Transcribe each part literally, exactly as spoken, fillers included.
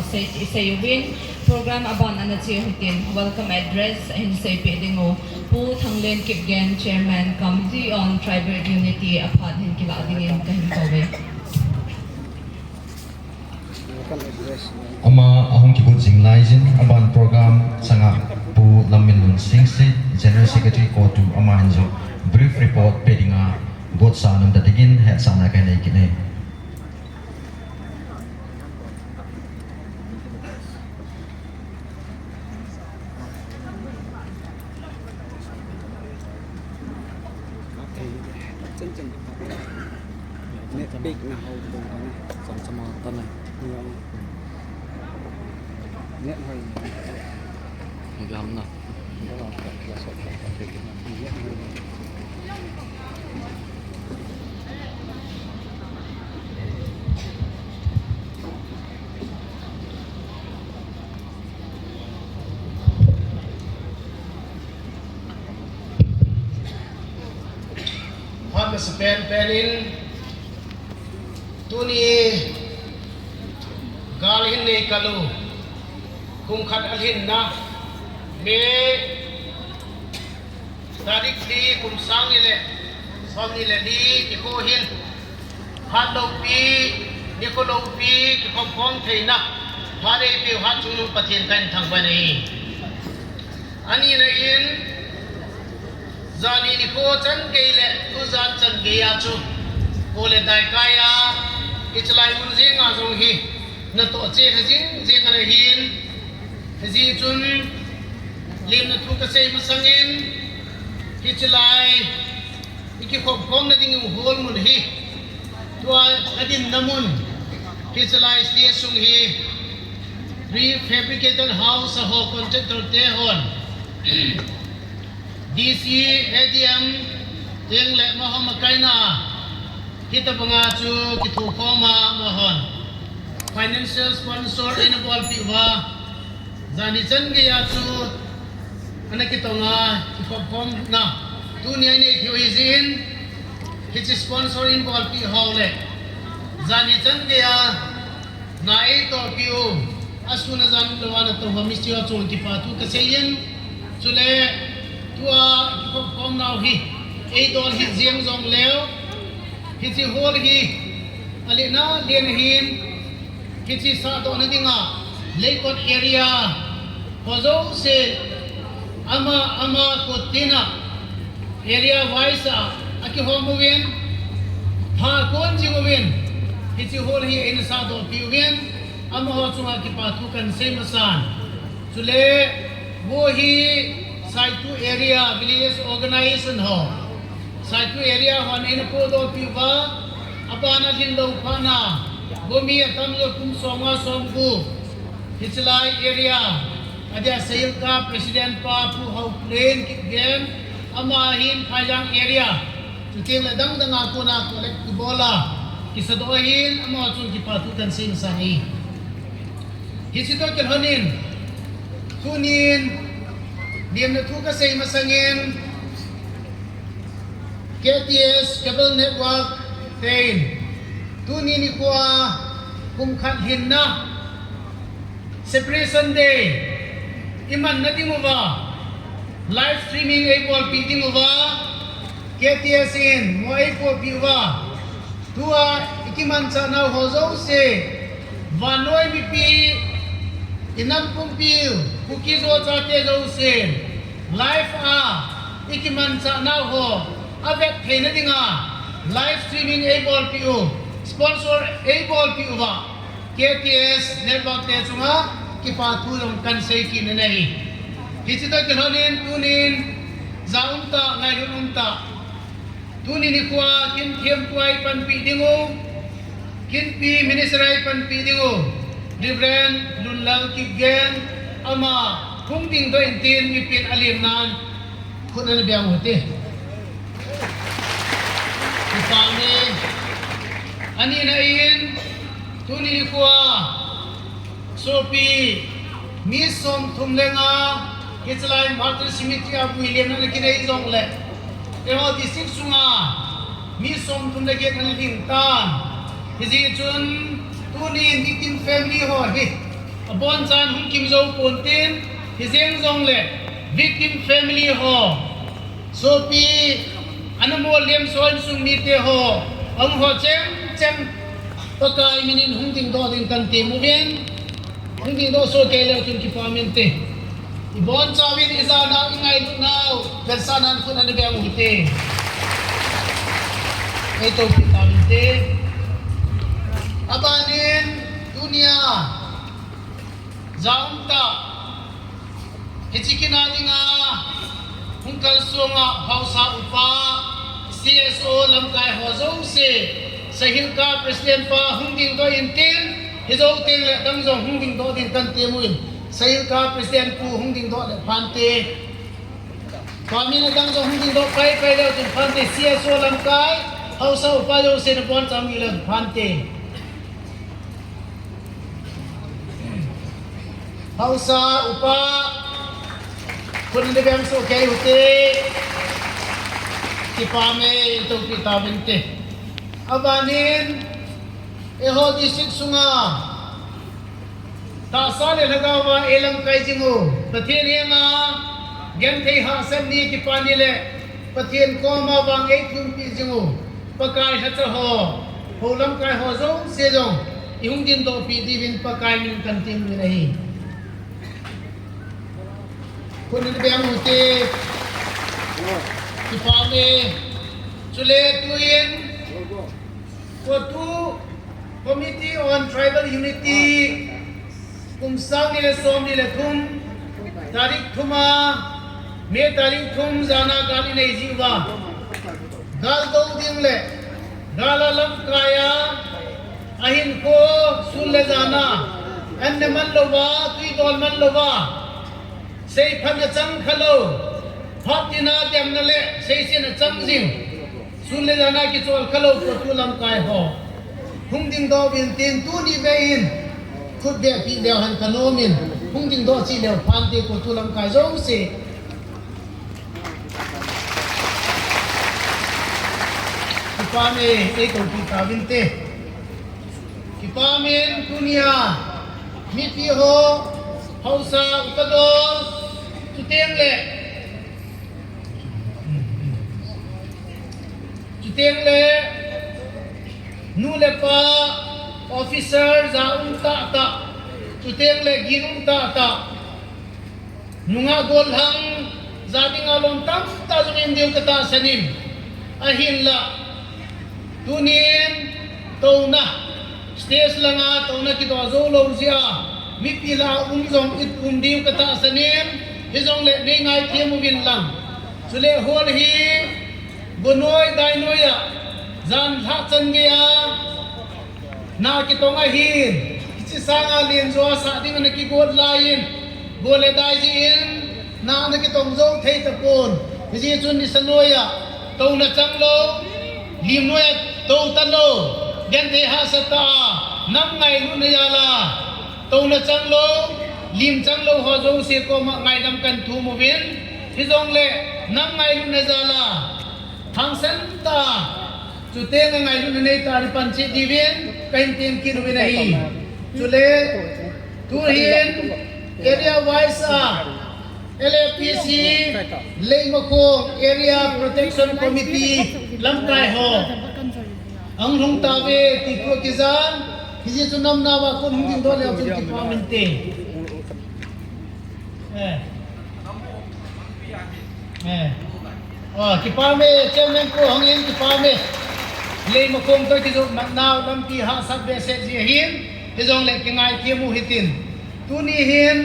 Sei, sei uvin, program aban ana che u hitin, welcome address ahin seipeh ding u, Pu Thanglen Kipgen, Chairman, Committee on Tribal Unity, aphat hin kilah dingin kahin kou e. Ama ahung kibut jing laiyin, aban program changa Pu Lamminlun Singsit, General Secretary CoTU, ama hin jong brief report pe dinga gotsa nom ta dingin hetsahna kahin nei kit e. Net pik na hau tung na. Cham cham a ta na. Net hoi. Gam na. Phat masa penpen in tuni gal hin nei kal u, kum khat alhinna, May tarik li, kum sang ni le som ni le li nikho hin, phat loupi, nikho loupi kikhopkhom theina, phat eipeu Hatchungnung Pathen kahin thangvah e. Anina in, jani nikho chan gei le tujan chan gei a chu, kho le daikai a, hiche lai mun jeng a jong hi, natoh cheh lha jing jing ana hin, hijeh chun, lemna thu kasei masangin, hiche lai, ikikhopkhomna ding hall mun hi, tua kadinna mun, hiche lai stage sung hi, prefabricated house a ho contractor te hon, D C, A D M, teng le amaho makaina, hitabanga chu kithokhom a amahon financial sponsor eina bolpeh uva, jani chan gei a chu ana kitong a, kikhopkhomna tuni a inei thei u hijeh in, hiche sponsor in bolpeh ho le, jani chan gei a na eitohpeh u, asun ajan lou a natong ho misti ho chunga kipa thu kasei in, chule tua kikhopkhomnau hi eidol hih jeng jongleu, hiche hall hi alena len ahin, hiche sahdohna dinga Leikot area ho jouse, ama ama kot tina area wise a akihom uvin, pha kon jing uvin, hiche hall hi eina sahdohpeh uvin, amaho chunga kipa thu kahin sei masan. Chule, vo hi Saitu area village organization ho, Saitu area hon eina pohdohpeh uva, abana lhin lou phatna, vo mi atamjo kum somnga somgup, hiche lai area, adia Sahel ka president pa Pu Haolen Kipgen, ama hin Phaijang area, chuteng le dang dang a kona collect kibol a, kisadoh ahin, ama chunga kipa thu kahin sei masan e. Hiche toh kilhonin, tunin, lemna thu kasei masangin, K T S Cable Network ten, tuni nikho a, kum khat lhinna, Separation Day, imanna ding uva, live streaming eibolpeh ding uva, K T S in mo eipohpeh uva, tua ikimanchahnau ho jouse, vannoi mipi, inam pumpi, Kuki-Zo chate jousen, live a ikimanchahnau ho avet theina dinga live streaming eibolpeh u, sponsor eibolpeh uva, K T S network te chunga kipa thu jong kahin sei kit in ahi. Hiche toh kilhonin tunin, ja umtah, ngailut umtah, tuni nikho a kin thempu a eipanpi dingu, kin pi minister a eipanpi dingu, Reverend Lunlal Kipgen, ama hung dingdoh intin mipin alemnan khut ana beng u hite. Kipah e, anina in, tuni nikho a, sopi, mi somthum le nga, hiche lai Martyr Cemetery a vui lemna ana kinei jongle, eiho district sunga, mi somthum le get ana lhing tan. Hijeh chun, tunin victim family ho hi, Abonchan hung kimjou ponte, hijeng jongle victim family ho, sopi, ana molhem sonsung mite ho, ahung ho chengcheng Pakai minin hung dingdoh ding kan temuvin, hung dingdoh soh kei leu chun kipa mente. Ibonchauvin, ijanau, ingailutnau, vetsahnan khut ana beng uvinte. Eitopi tauvinte. Abanin, tunia jaumtah, hiche kin a dinga hung kalsonga haosa upa, C S O lamkai ho jouse, SAHILCA president pa hung dingdoh intin, hijou tengle adang jong hung dingdoh ding kan temuvin, SAHILCA president pu hung dingdoh le phante. Tuamin adang jong hung dingdoh paipai leu chun phante, C S O lamkai, haosa upa jouse nabonchauvin leu phante. Haosa upa, khut ana beng soh kei uvinte. Kipame, eitopi tauvinte. Abanin, eiho district sunga tahsa le lhagaova eilamkai jingu, Pathen henga genthei hahsat ni, kipa ni le Pathen koma vang eithumpi jingu Pakai lhacha ho, hou lamkai ho jouse jong ihung dingdohpi diuvin Pakai min kan temuvin ahi. Khut ana beng uvinte. Kipame. Chule tuin CoTU, Committee on Tribal Unity, kum sang ni le som ni le thum, tarik thum a, May tarik thum, jana gal inei jiuva, gal dou ding le gal a lamkai a, ahinkho, sun le jana, an ne man louva, twi don man louva, seiphatna chang khalou, phattina, demna le seisetna chang jing, sun le jana kichol khalou CoTU lamkai ho hung dingdoh uvin tin, tuni beh in khut beh peh leu hen kanomin, hung dingdoh cheh leu phante CoTU lamkai jouse. Kipame, eitopi tauvinte. Kipamin tunia mipi ho, haosa, ukadol, chutengle, chutengle nu le pa, officer, ja um tahtah, chutengle gin um tahtah, nungah gollhang, ja dinga lom tamtah jong um diu katahsan in. Ahinla, tunin touna, stage langa touna kidoh jou lou jeh a mipi lah a um jong i um diu katahsan in, hijongle nei ngaithem uvin lang. Chule hall hi gonoi dainoi a, jan lhah chan geiya na kitong ahin, hiche sanga lenjo a sah ding ana kigot laiyin, go le dai jeh in na ana kitong jou thei tapon. Hijeh chun nisa noiya touna chang lou, lim noiya tou talou, genthei hahsat tah a nam ngailutna jal a touna chang lou, lim chang lou ho jouse koma ngaidam kan thum uvin, hijongle nam ngailutna jal a hangsan tah a, chutenga ngailutna neitah a pan cheh diuvin kahin tem kit uvin ahi. Chule tuhin area wise a L A P C Leimakhong Area Protection Committee lamkai ho ahung lhung tauve ti thu akijan, hijeh chun namnauva kon hung dingdoh leu chun kipa uvinte. Eh. Eh. Oh, kipame, Chairman pu hung in kipame. Leimakhong toh kijoh matnau lampi hahsat behseh ji ahin, hijongle kingaithem u hitin. Tuni hin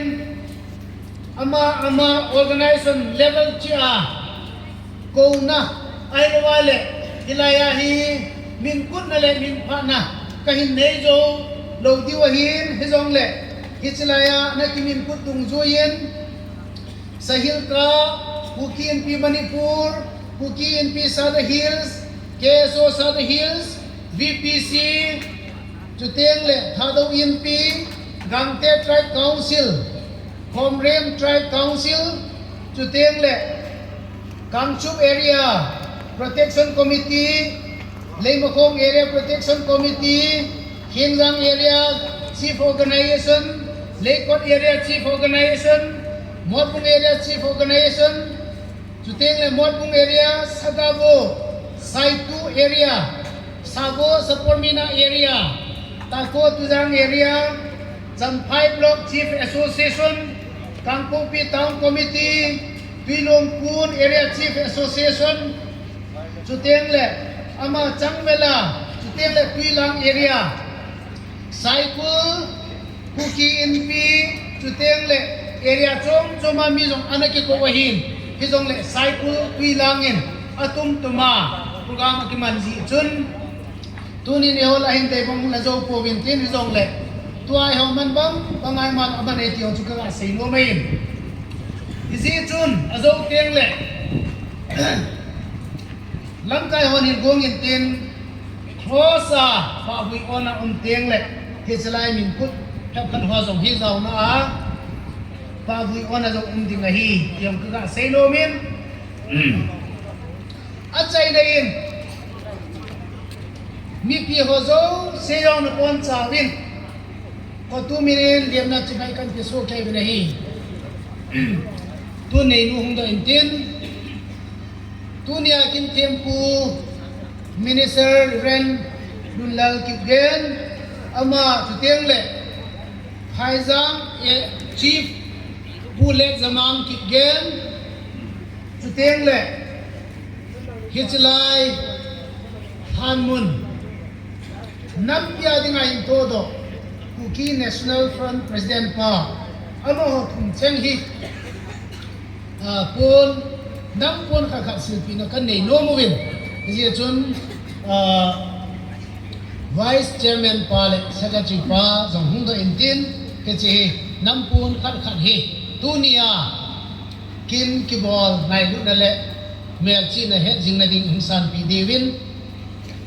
ama, ama organization level cheh a kouna ahilouva le, hilaiya hi minkutna le minphatna kahin nei jou lou diu ahin, hijongle hiche laiya ana kiminkut dungjuiyin SAHILCA, Kuki Inpi Manipur, Kuki Inpi Sadar Hills, K S O Sadar Hills, V P C, chutengle Thadou Inpi, Gangte Tribe Council, Khomrem Tribe Council, chutengle Kangchup Area Protection Committee, Leimakhong Area Protection Committee, Khengjang Area Chief Organization, Leikot Area Chief Organization, Motbung Area Chief Organization, chuteng le Motbung Area, Sagavo, Saitu Area, Sabo Sapormeina Area, Tako Tujang Area, Champhai Block Chief Association, Kangpokpi Town Committee, Tuilongpun Area Chief Association, chuteng le ama changvela, chuteng le Tuilang Area, Saikul, Kuki Inpi, chuteng le area chom chom a mi jong ana kikou ahin, hijongle Saikul Tuilang in atum tum a program akiman jeh chun, tunin eiho la hin dei bang la jou pouvin tin, hijongle tua eiho man bang, bang a iman aman e ti ho chu ka ga sei nom e. Hijeh chun ajou teng le lamkai hon hin gong in tin, cross a pahvui on a um teng le, hiche lai min kut phepkhat ho jong hi jaona a pahvui on a jong um ding ahi, ti jong ka ga sei nom in. Achaina in, mipi ho jouse jong nabonchauvin, kotu minin lemna chibai kan pe soh kei uvin ahi. Tun neinu hung doh in tin, tunia kin thempu Minister Reverend Lunlal Kipgen, ama chuteng le Phaijang, eh, Chief Pu Lekjamang Kipgen, chuteng le hiche lai Hanmun nampi a dinga hin todoh Kuki National Front President pa, amaho thum cheng hi, ah, pon, nam pon khat khat silpina kan nei nom uvin. Hijeh chun, ah, Vice Chairman pa le Secretary pa jong hung doh in tin, hiche hi nam pon khat khat hi tunia kin kibol ngailutna le melchihna hetjingna ding hung sanpeh diuvin,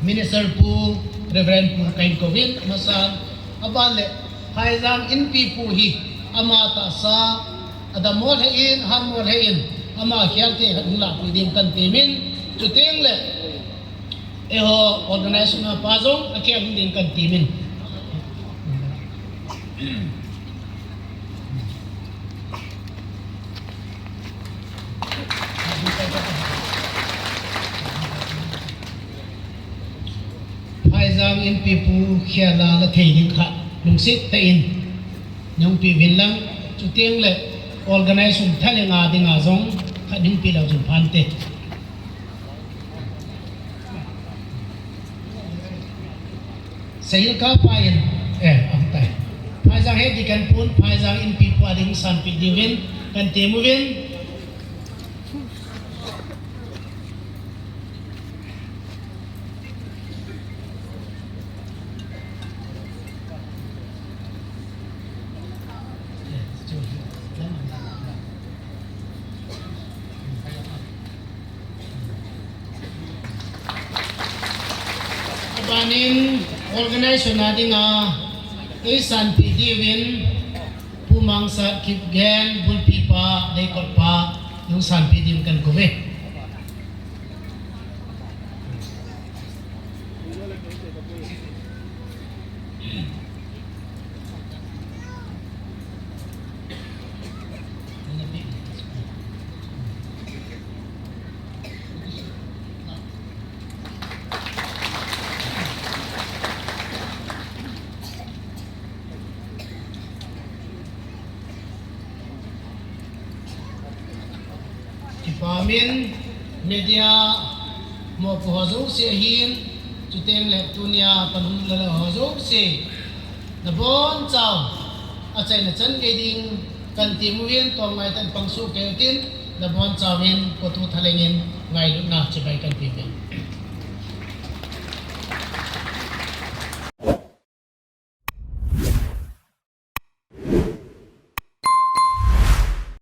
Minister Pu, Reverend Pu kahin kouvin, amasan, aban le Phaijang Inpi Pu hi ama tahsa adammo lheh in, ahatmo lheh in, ama khel thei khat hung lahpeh ding kan temin, chuteng le eiho organization a pa jong akhel hung ding kan temin. Phaijang Inpi Pu khel a la thei ding khat lungset tah in nahung peh uvin lang, chuteng le organization thalheng a dinga jong khat nahung peh leu chun phante. Sahil Kapa in, eh, ahitai. Phaijang Head Deacon Pu, Phaijang Inpi Pu a ding sanpeh diuvin kan tem uvin. Abanin organization a dinga eisanpeh diuvin Pu Mangsat Kipgen, bulpi pa, leikot pa, nahung sanpeh diuvin kan kouve. Kipa min media mopo ho jouse ahin, chuteng le tunia pan hung lele ho jouse, nabonchau achaina chan gei ding kan tem uvin, tomngai tah in pang soh kei utin, nabonchauvin kotu thalheng in ngailutna chibai kan pe uve.